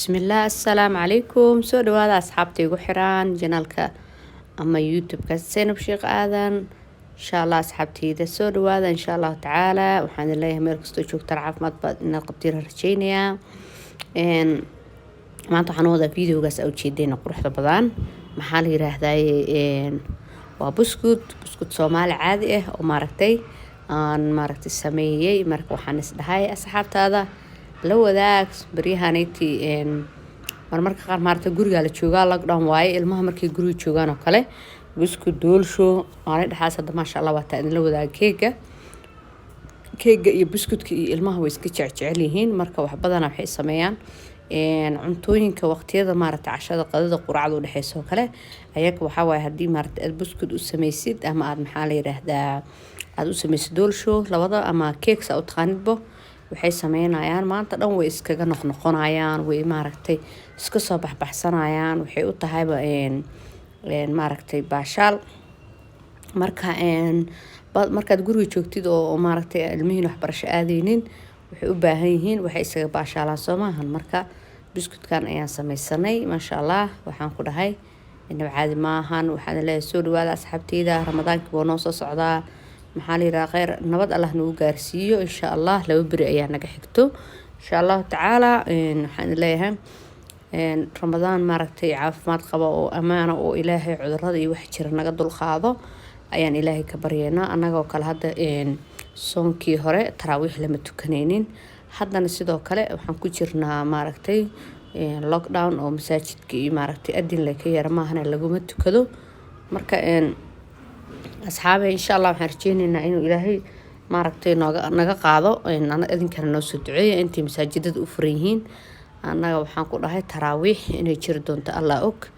Bismillaah, assalaamu calaykum. Soo dhawaada asxaabta igu xiraan channelka ama YouTube-ka Zaynab Sheekh Aadan. Insha Allah, asxaabteyda, soo dhawaada. Insha Allahu tacaala, waxaan idin leeyahay meel kastoo joogtaan caafimaad baad inaad qabtiin rajeynayaa. Maanta waxaan wadaa videogaas aa ujeedeyna quruxda badan. Maxaa la yiraahdaye? Waa buskud, buskud Soomaali caadi ah oo maaragtay aan maaragtay sameeyey. Marka waxaan isdhahay asxaabtaada la wadaag. Baryahanati marmarka qaar maaragtay gurigaa la joogaa, lockdown waaye. Ilmaha markay guriga joogaan oo kale, buskud, doolsho maalin dhexaas hadda, maasha Allah, waataa idinla wadaaga keega. Keega iyo buskudka iyo ilmaha way iska jecjecel yihiin. Marka wax badana waxay sameeyaan cuntooyinka waqtiyada maaragtay cashada, qadada, quraacda udhexeysa oo kale. Ayaga waxaa waaye haddii maaragtay aad buskud u sameysid ama aad, maxaa la yiraahdaa, aada u sameysid doolsho labada ama keeks aa u taqaanidbo, waxay sameynayaan maanta dhan way iskaga noqnoqonayaan, way maaragtay iska soo baxbaxsanayaan. Waxay u tahayba maaragtay baashaal. Marka markaad guriga joogtid oo maaragtay ilmihiin waxbarasho aadeynin, waxay u baahan yihiin waxay isaga baashaalaan, soo maahan? Marka buskudkan ayaan sameysanay, maasha Allah. Waxaan ku dhahay inaba caadi maahan. Waxaan leeyahay soo dhawaada asxaabteyda. Ramadaankii waa noo soo socdaa. Maxaa la yiraahdaa? Kheyr nabad Allah nagu gaarsiiyo, insha Allah. 2 beri ayaa naga xigto, insha Allahu tacaala. Waxaan leeyahay Ramadaan maaragtay caafimaad qaba oo amaana oo Ilaahay cudurada iyo wax jira naga dulqaado ayaan Ilaahay ka baryeynaa. Annagoo kale hadda soonkii hore taraawiix lama tukaneynin. Haddana sidoo kale waxaan ku jirnaa maaragtay lockdown oo masaajidka iyo maaragtay adin la ka yara maahane laguma tukado. Marka asxaabe, insha Allah, waxaan rajeyneynaa inuu Ilaahay maaragtay nooga naga qaado. Idinkana noo soo duceeya intay masaajidada u furan yihiin. Annaga waxaan ku dhahay taraawiix inay jiri doonto Allah og.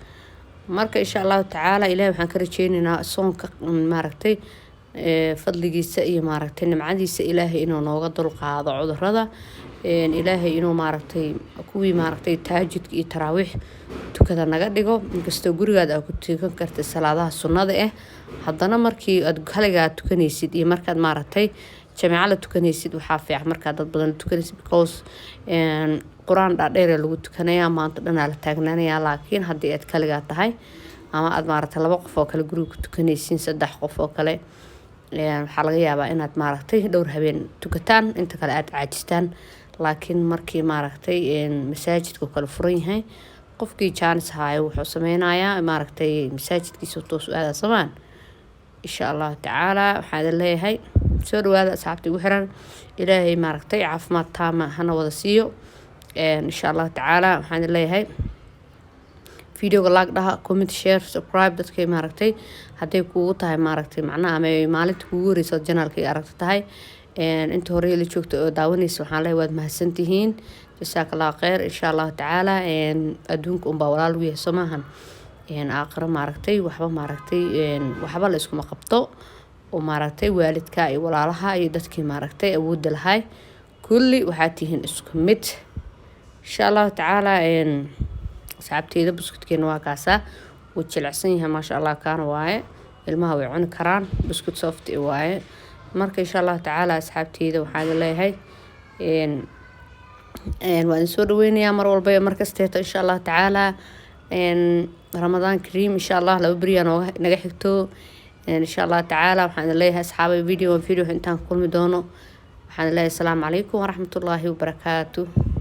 Marka insha Allahu tacaala, Ilahay waxaan ka rajeyneynaa soonka maaragtay fadligiisa iyo maaragtay nimcadiisa Ilaahay inuu nooga dulqaado cudurada. Ilaahay inuu maaragtay kuwii maaragtay taajudka iyo taraawiix tukada naga dhigo. Inkastoo gurigaada aad ku tukan karta salaadaha sunnada ah, haddana markii aad kaligaa tukanaysid iyo markaad maaragtay jamiico la tukanaysid, waxaa fiican markaad dad badan la tukanaysid, because qur-aan dhaadheer lagu tukanayaa, maanta dhanaa la taagnaanayaa. Laakiin haddii aad kaligaa tahay ama aad maaragtay laba qof oo kale guriga ku tukanaysiin, saddex qof oo kale, waxaa laga yaabaa inaad maaragtay dhowr habeen tukataan, inta kale aada caajistaan. Laakiin markii maaragtay masaajidka kale furan yahay, qofkii jaanis haayo wuxuu sameynayaa maaragtay masaajidkiisa toos u aada samaan. Insha Allahu tacaala, waxaa idin leeyahay soo dhawaada asxaabta igu xiran. Ilaahay maaragtay caafimaad taama hana wada siiyo, insha Allahu tacaala. Waxaan idin leeyahay videoga like dhaha, comment, share, subscribe. Dadkay maaragtay hadday kugu tahay maaragtay macnaha ama maalinta kugu horeysa channelka ay aragta tahay, inta hore la joogta oo daawanaysa, waxaan leeyahay waad mahadsantihiin, jasaaka Allahu kheyr. Insha Allahu tacaala, adduunka unbaa walaal lagu yahay, soo maahan? Aakhiro maaragtay waxba maaragtay waxba la iskuma qabto oo maaragtay waalidka iyo walaalaha iyo dadkii maaragtay awoodda lahay kulli waxaa tihiin isku mid, insha Allahu tacaala. Asxaabteyda, buskudkeena waa kaasaa, wuu jilicsan yahay, maasha Allah. Kaana waaye, ilmaha way cuni karaan, buskud soft waaye. Marka insha Allahu tacaala, asxaabteyda, waxaan idin leeyahay waan idin soo dhaweynayaa mar walba iyo markasteeto, insha Allahu tacaala. Ramadaan kariim, insha Allah. 2 beriyaa nooga naga xigto, insha Allahu tacaala. Waxaan idin leeyahay asxaabay, video video intaan ku kulmi doono, waxaan idin leeyahay asalaamu calaykum waraxmatullaahi wabarakaatu.